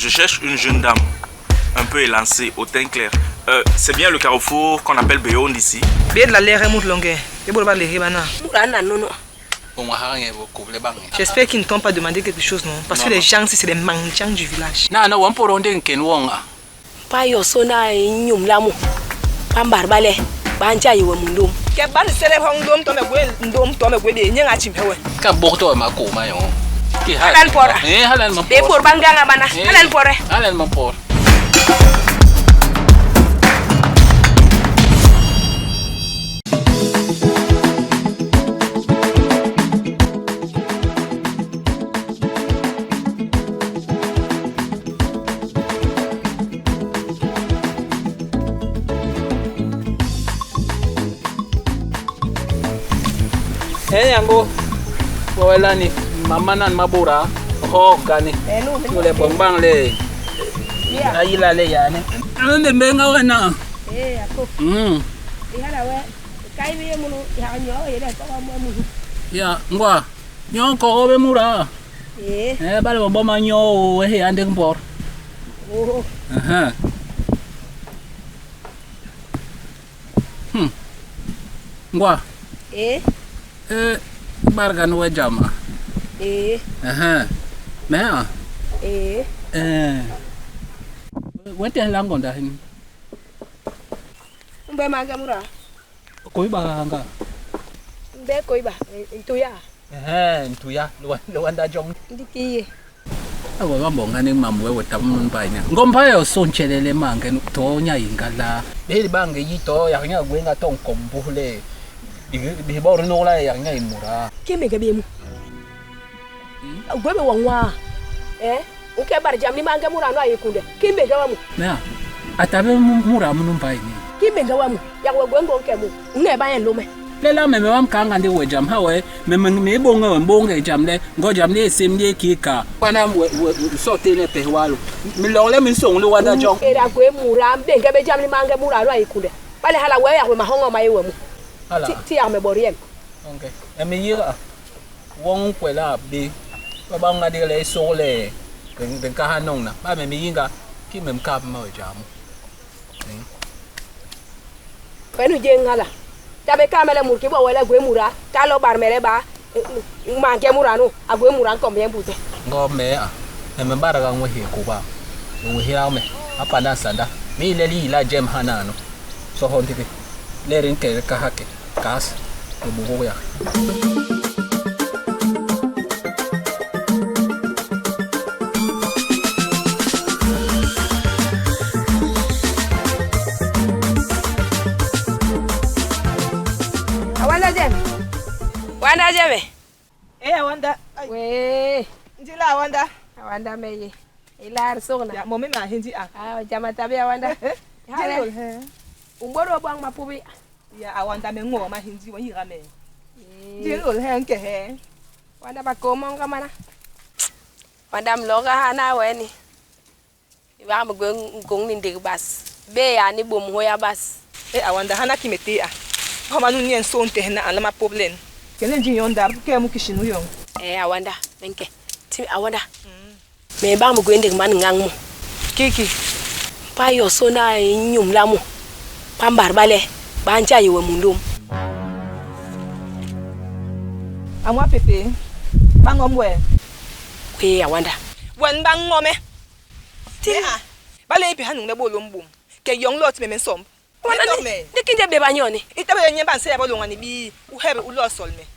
Je cherche une jeune dame un peu élancée, au teint clair. C'est bien le carrefour qu'on appelle Béonde ici. Be la lere mut longue. Be bo ba lere bana. Mura na nono. J'espère qu'ils ne t'ont pas demandé quelque chose, non? Parce Non, que les non. gens, ici, c'est les mendiants du village. Na na wan poro ndeng ken wonga. Pa yo so na nyum lamu. Pa mbar bale. Ba nja yiwe mundum. Ke ban sele hong dom to me gwe ndom to me gwe be nyenga chimhewe. Ka bokto ma ko ma yo. Ki Halan pora. Eh halan ma Be por. por banganga bana. Halan pore. Halan ma por. Eh yango. Wala ni mama nan mabura. Ho gani. Nule bongbang le. Ayila le yani. Nde mbenga wena. Eh ako. Ihala we. Kai bi munu ya nyo yele ko mo mu. Ya ngwa. Nyo ko be mura. Eh. Eh bale bomba ma nyo we he ande mbor. Oh. Aha. Ngwa. Eh. Eh bargan we jama. Eh. Aha. Mea. Eh. Eh. Wete langonda hin. Mbe manga mura. Koiba nga. Mbe koiba. Ntuya. Eh ntuya lwanda jong. Ndikiye. Abo bambonga ne mamwe weta mun banya. Ngomba yo sonchelele mange tonya ingala. Beli bange yito ya nya gwenga ton kombuhle. Bi bor no la ya nya imura. Keme gabe mu. Gwe be wanwa. Eh? Uke bar jamni manga mura no ayikunde. Kimbe gawa mu. Mea. Atabe mura mun banya. Kimbe gawa mu. Ya gwe gwe ngonke mu. Nge ba yen lome. Lela meme wam kanga ndi we jam hawe meme me bonge we bonge jam le ngo jam le sem le kika. Kwana we so te le pe walo. Mi lo le mi song le wanda jong. Era gwe mura mbe gabe jamni manga mura no ayikunde. Bale hala we ya gwe mahongo ma yewe mu. Hala. Ti ti ya me boriem. Okay. Emi yira. Wong kwela bi. Ba ba nga le so le. Ben ben ka hanong na. Ba me mi yinga ki mem ka ma jamu. Penu je ngala. Tabe kamele murki bo wele gwe mura. Kalo bar mele ba. Mange mura no. Agwe mura nkombe mbute. Ngo me a. Eme bara ga ngwe he ko ba. Ngwe he me. Apa na sanda. Mi le li la jem hanano. So hon tike. Le rin ke ka hake. Kas. Ko bu ya. Awanda jem. Wanda jeme. Eh awanda. We. Ndila awanda. Awanda meye. Ilar sogna. Ya mo me ma hindi a. Ah jama tabe awanda. Hale. Hale. Umboro bang mapubi. Ya awanda me ngo ma hindi wo yira me. Ndilo he nke he. Wanda bakomo ngamana. Wanda mloga hana weni. Iba mgwe ngong ni ndeg bas. Be ya ni bom hoya bas. Eh awanda hana kimete a. Homa nu nyen so nte na alama problem. Kene ndi yonda ke mu kishinu yon. Eh awanda menke. Ti awanda. Me ba mgwe ndeg man ngang mu. Kiki. Pa yo so na nyum lamu. Pambar bale. Ba nja yiwe mundum. Amwa pepe. Bangom we. We awanda. Wen bangome. Ti a. Bale ipi hanung le bolom bom. Ke yong lot me men som. Wanda Wanda ni me. ni kinje be banyoni. Itabe nye ban se ya bolonga ni bi u hebe u lo sol me.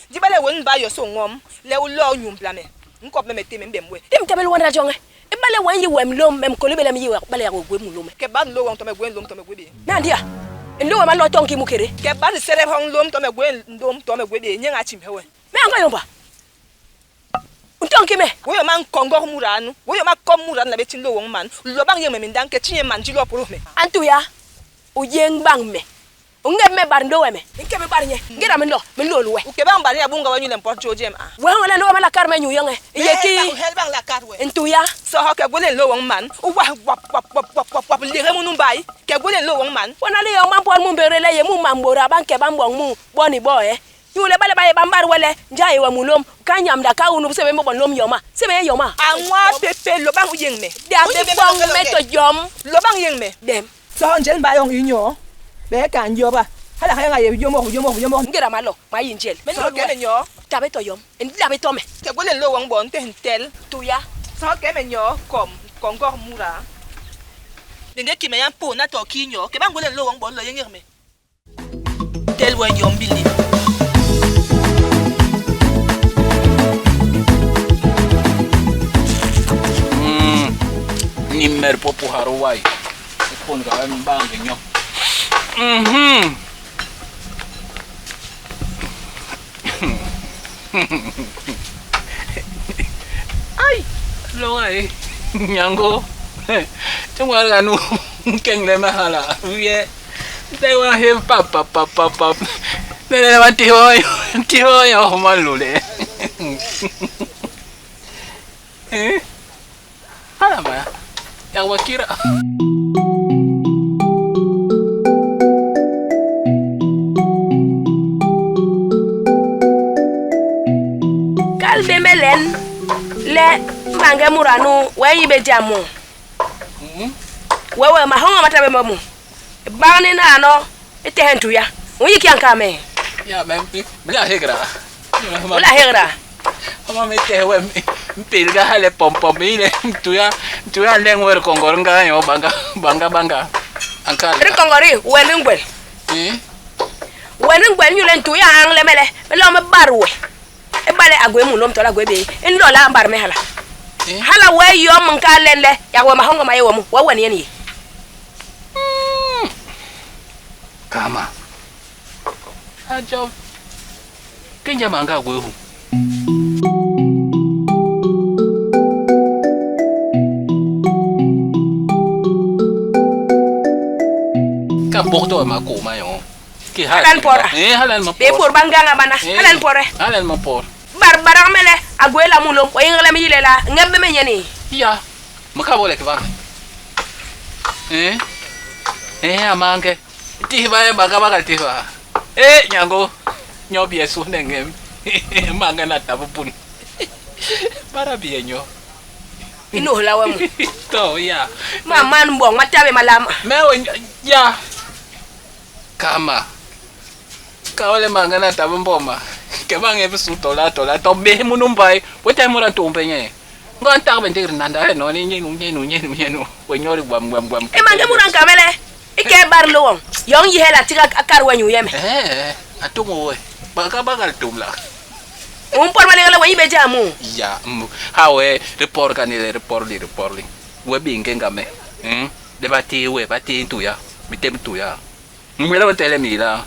Di bale wen ba yo so ngom le u lo nyum pla me. Nkop me me te me mbem we. Dem tabel wanda jonge. Ibale wan yi wem lom mem kolebe lem yi bale ya gwe mu lome. Ke ban lo wong to me gwen lom to me gwe be. Nandia. Ndo ma lo tonki mukere. Ke ban sere hong lom to me gwen lom to me gwe be nye nga chim hewe. Me anga yomba. Ntonki me. Wo yo man kongor muranu. Wo yo ma kom muranu na be tin lo wong man. Lo bang ye me mindan ke chinye man jilo poro me. Antu ya. O yeng bang me. Unge me bar ndo we me. Nke me bar nye. Ngira me lo, me lo luwe. U ke bang bari abunga wanyu lem port jojem a. We wala ndo ma la kar me nyu yonge. Ye ki hel bang la kat we. ntu ya. So ho ke gwelen lo wong man. U wa wap wap wap wap wap wap lere munu bai. Ke gwelen lo wong man. Wana le yo man pon mu bere le ye mu mambora ban ke ban bong mu boni bo eh. Inyule bale ba yé ba mbat we le, Njee a yé we munlôm? Ka nyamnda, ka unup, se me me bo nlôm yoma, se me yé yoma. A nwaa pépé, lo bañ u yéñ me. Di a bé boñ me to jom. Lo bañ yéñ me. Dem. Soho njel mbai yoñ i nyo, me ka njoba. Hala a yé yômôk, yômôk, yômôk. Ngéda m'a lo, m'a yi njel. Me nlo kee me nyo. Ta bé to yom, nla bé to me. Ke gwé le nlô woñ bo ntehe ntel. Tuya. Soho kee me nyo, kom, kongor muda. Béñge ki me ya mpôôna to kii nyo. Ke ba ngwélél nlô woñ bo nlo yéñék me. Tel wee yom bilim. Nimmer popu haruwai. Pon ka mbange nyo. Ai, longa e. Nyango. Tungwa ga nu kengle mahala. Ye. They were him pap pap pap pap pap. Nene wa tiho tiho yo malule. Eh? Hala ba? Ya wakira. Kal bé me len le mañge muda nu we yi bé jam mu. We we mahoñol ma ta bé mu. Bañ ni naano i tehe ntuya. U nyi kii a nkaa me? Ya me me la hegra. U la hegra. Ama me tehe we mpilga hale pom pom ile ntuya ntuya leng wer kongor nga yo banga banga banga. Ankal. Ri kongori we ni ngwel. Eh? We ni ngwel nyule ntuya ang le mele. Me lo me bar we. E bale a gwé munlôm tole a gwé bé. I nlo la a mbar me hala. Eh? Hala we yom nkaa len le yak we mahoñol ma yé we mu. We wen yen yé. Kama. Ajo. Kenya manga gwehu. Ka bordo ma ko ma yo. Ki ha. Halan pora. Eh halan ma Be por. por banganga bana. Eh, Halan pore. Halan ma por. Bar barang mele a gwé la munlôm. We yéñ le me yile la ngem be me nyeni. Ya. Ma ka bole ke ba. Eh? Eh amange. Tiba e baka baka tiba. Eh nyango. Nyo biesu nengem. Manga na tabupun. Para bien nyo. Ino la we mu. To ya. Ma man mbong ma tabe malama. Mewe ya. Kama. Kawale manga na tabu mboma. Ke bange bisu tola tola to be munumbai. Wete mura tumpe nye. Ngon tak ben nanda no ni nyenu nyenu nyenu nyenu. We nyori gwam gwam gwam. E mange muran kamele. Ike bar lo wong. Yong yi hela tiga akar we nyu yeme. Eh, atungo we. Baka baka tumla. Un por male le we yibe jamu. Ya, hawe report kanile report li report li. We binge ngame. De bati we bati ntuya. Mitem tuya. Mwela batele mila.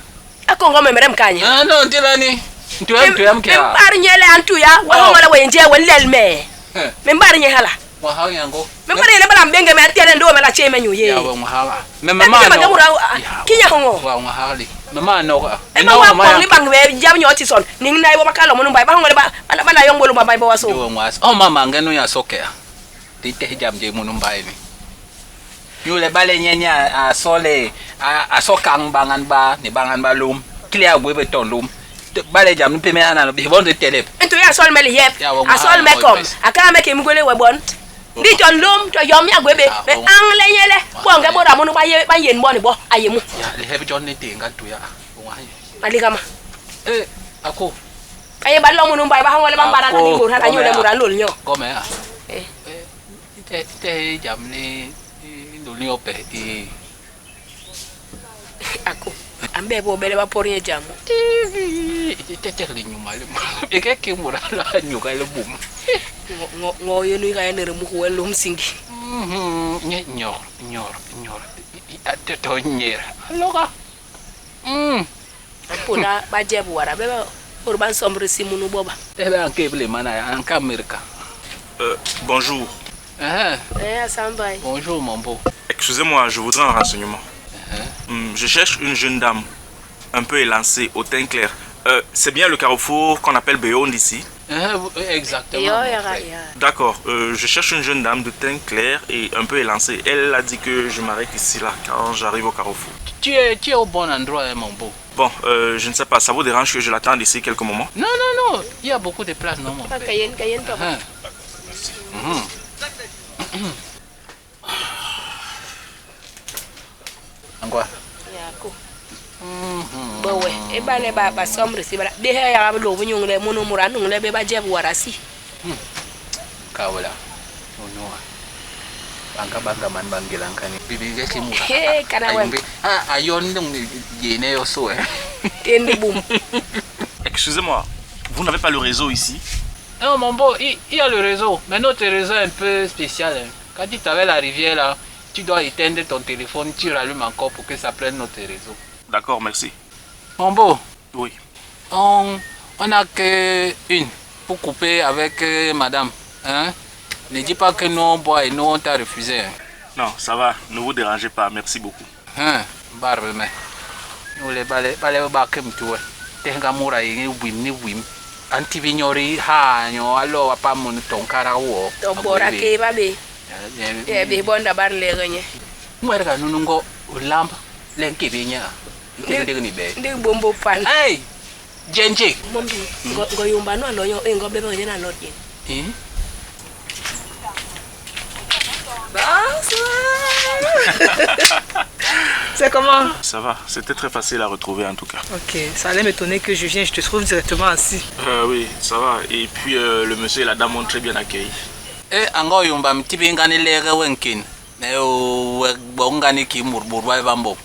Akongo me merem kanya. Ah no ntilani. Ntuya ntuya mkia. Mbar nyele antuya. We Oh. hongola we nje we lel me. Eh. Me mbar nye hala. Wa ha yango. Me mbar nyele bala mbenge me atiele ndo me la che me nyu ye. Ya wa mwahala. Me Me mama mama no. mura kinya hongo. Wa mwahali. Mama no ka. E ma wa pong ni bang we jam nyo ti son. Ning nai wo makalo mo numbai ba hongola ba bala yong bolu ba ba waso. Yo mwas. Oh mama ngeno ya sokea. Tite jam je munumbai ni. Yule bale nyenya a sole a sokang bangan ba ni bangan ba lum. Clear gwe ton lum. Bale jam ni peme ana bi bon de tele. Ntu ya sol me li yep. Ya, wo A sol me ma- kom. A ka me ke mugole we bon. Ndi ton lum to yom ya gwebe. Ya, Me wo- ang le nyele. Bo nge bo ramunu ba ye ba yen bo ni bo ayemu. Ya le hebi john ni tenga tu ya. Wa. Maligama. Eh ako Aye ba lo munu ba ba hongole ba mbara Ako, ni go hala nyule kome ya. mura lol nyo. Kome ya. Eh. Te te jam ni ni ni ope i Ako. Ambe bo bele ba por nye jamu. te te le nyuma le. Eke ke mura la nyuka le bum. Ngo ngo yenu ka yenere mu ko lum singi. Nye nyor nyor nyor. Te to nyer. Aloka. Pona ba jebu wara be ba or ban sombre simunu boba. Te be anke ble mana anka Amerika. Bonjour. Eh, Eh sambay. bonjour mon beau. Excusez-moi, je voudrais un renseignement. Je cherche une jeune dame, un peu élancée, au teint clair. C'est bien le carrefour qu'on appelle Béon d'ici. Eh, exactement. Yo mon ya frère. ya. D'accord, je cherche une jeune dame de teint clair et un peu élancée. Elle a dit que je m'arrête ici là quand j'arrive au carrefour. Tu es au bon endroit, hein, mon beau. Bon, euh, je ne sais pas, ça vous dérange que je l'attende ici quelques moments Non, non, non, il y a beaucoup de place, non, mon père. Papa. Merci. Angwa. Yako. Bowe, e bale ba ba sombre si bala. Be he ya ba lo bu nyung le mono mura nung le be ba jeb warasi. Kawala. Onoa. Banga banga man bangilankani. Bibi ke kimura. He, kana we. Ah, ayon ndong yene yo so eh. Tende boum. Excusez-moi, vous n'avez pas le réseau ici? Non, mon beau, il y a le réseau, mais notre réseau est un peu spécial. Hein. Quand tu t'avais la rivière là, tu dois éteindre ton téléphone, tu rallumes encore pour que ça prenne notre réseau. D'accord, merci. Mon beau. Oui. On n'a que une pour couper avec madame. Hein? Ne dis pas que nous on boit et nous on t'a refusé. Hein. Non, ça va, ne vous dérangez pas, merci beaucoup. Hein, barbe mais. Nous les balais balais ba kem tuwe. Tenga mura yi wim ni wim. Anti vignori ha nyo alo apa mun tonkara wo. To bora ke ba be. E be bonda bar le genye. Mwerga nunungo ulamba lenke binya. Ndege ni be. Ndege bombo pan. Hey! Jenje. Mombi, ngo yumba no alo yo ngo bebe ngena lot yin. Eh? Bonsoir. C'est comment? Ça va, c'était très facile à retrouver en tout cas. Ok, ça allait m'étonner que je vienne, je te trouve directement assis. Oui, ça va. Et puis le monsieur et la dame m'ont très bien accueilli. Eh, ango yumba mtibingani lege wenkin. Ne o bongani ki murburwa bambo.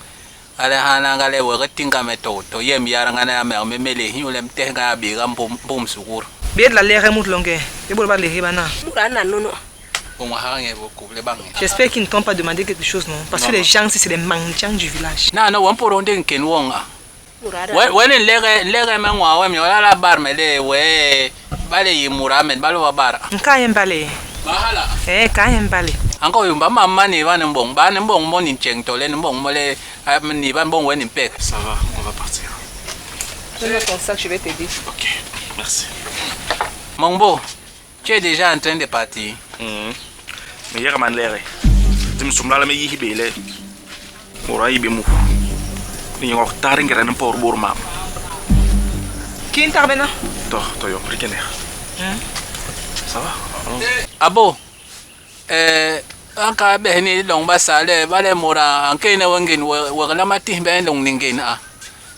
Ale hana ngale wegetinga meto to yem yaranga na me memele hiule mtenga biga mbum sukur. Bien la lere mut longue. E bol ba lere bana. Mura na nono. J'espère qu'ils ne t'ont pas demandé quelque chose, non? Parce Non, que les non. gens, c'est les mendiants du village. Na no wamporo ndeng ken wonga. We we ni lege lege me ngwa we mi la bar me le we bale yi mura men bale wa bar. Nka yembale. Bahala. Eh, ka yembale. Anko yumba mama ni ba ni mbong ba ni mbong mo ni cheng tole ni mbong mo le ni ba mbong we ni pek. Ça va, on va partir. Donne-moi ton sac, je vais t'aider. Ok, merci. Mongbo, tu es déjà en train de partir. Mais hier man lere. Dim sumla me yihi bele. Mura yibe mu. Ni ngok taring ren por bor mam. Qui intervient? To to yo rikener. Ça va? Allons-y. Abo. Eh anka be ni long ba sale ba le mura anke ne wengin we la mati be long ningen a.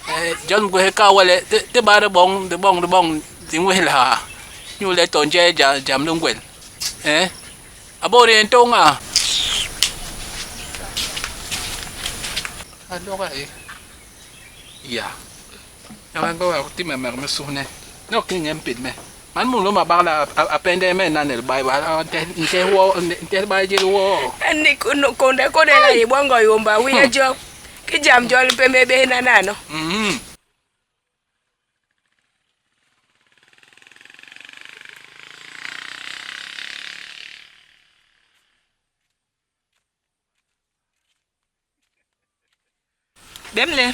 Eh jon gwe ka wale te ba de bong de bong de bong tin we la. Nyu le ton je ja jam lung gwen. Eh abo ri tonga. Aloga e. Ya. Ya go wa ti me mer me sune. No kin ngem pit me. Man mun lo ma ba la apende me na ne ba ba te te wo te ba je wo. Ni kono konde konde la yi bongo yumba wi jo. Ki jam jol pe me be na na no. Bemle.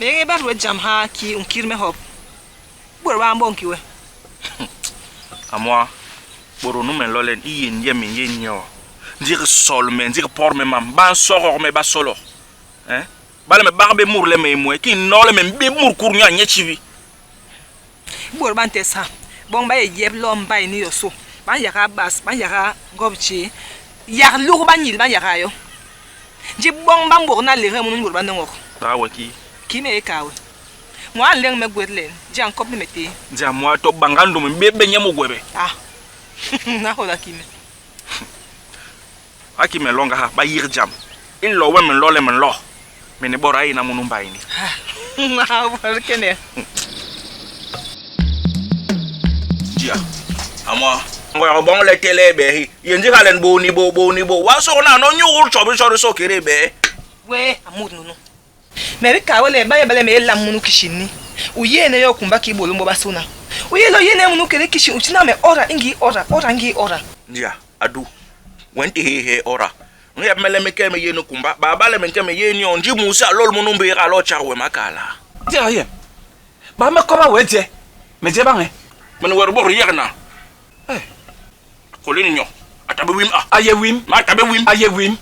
Me nge ba ro jam ha ki un kir me hop. Bor ba mbon ki we. A moi, boro nu men lolen i yen ye men ye nyo. Ndir sol men, ndir por me mam, ban soror me ba solo. Hein? Bale me barbe mour le me mwe, ki nole me be mour kur nya nye chivi. Bor ban tesa. Bon ba ye yeb lom ba ni yo so. Ban yara bas, ban yara gobchi. Yar lour ban yil ban yara yo. Nji bon ban bor na lere mun bor ban ngok. Ta we ki. Ki me e ka we. Moi leng me gwetlen, ji an kop me te. Ndia moi to bangando me be nye mo gwebe. Ah. Na hola ki me. Aki me longa ha ba yir jam. In lo we men lo le men lo. Me ne bora ina munu mbaini. Na bor kene. Dia. A moi. Ngo bon le télé be hi. Yen ji halen bo ni bo bo ni bo. Wa so na no nyu chobi chobi so kere be. We amud nunu. Me bi ka wele ba ye bele me la munu kishini. Uye ne yo kumba ki bolombo basuna. Uye lo ye ne munu kere kishi uchina me ora ingi ora ora ngi ora. Dia adu. Wenti he he ora. Ngi mele me ke me ye no kumba. Ba ba le me ke me ye ni on ji musa lol munu mbe ra lo charwe makala. Dia ye. Ba me koba we je. Me je ba nge. Men wer bor yerna. Eh. Kolini nyo. Atabe wim a. Aye wim. Ma atabe wim. Aye wim.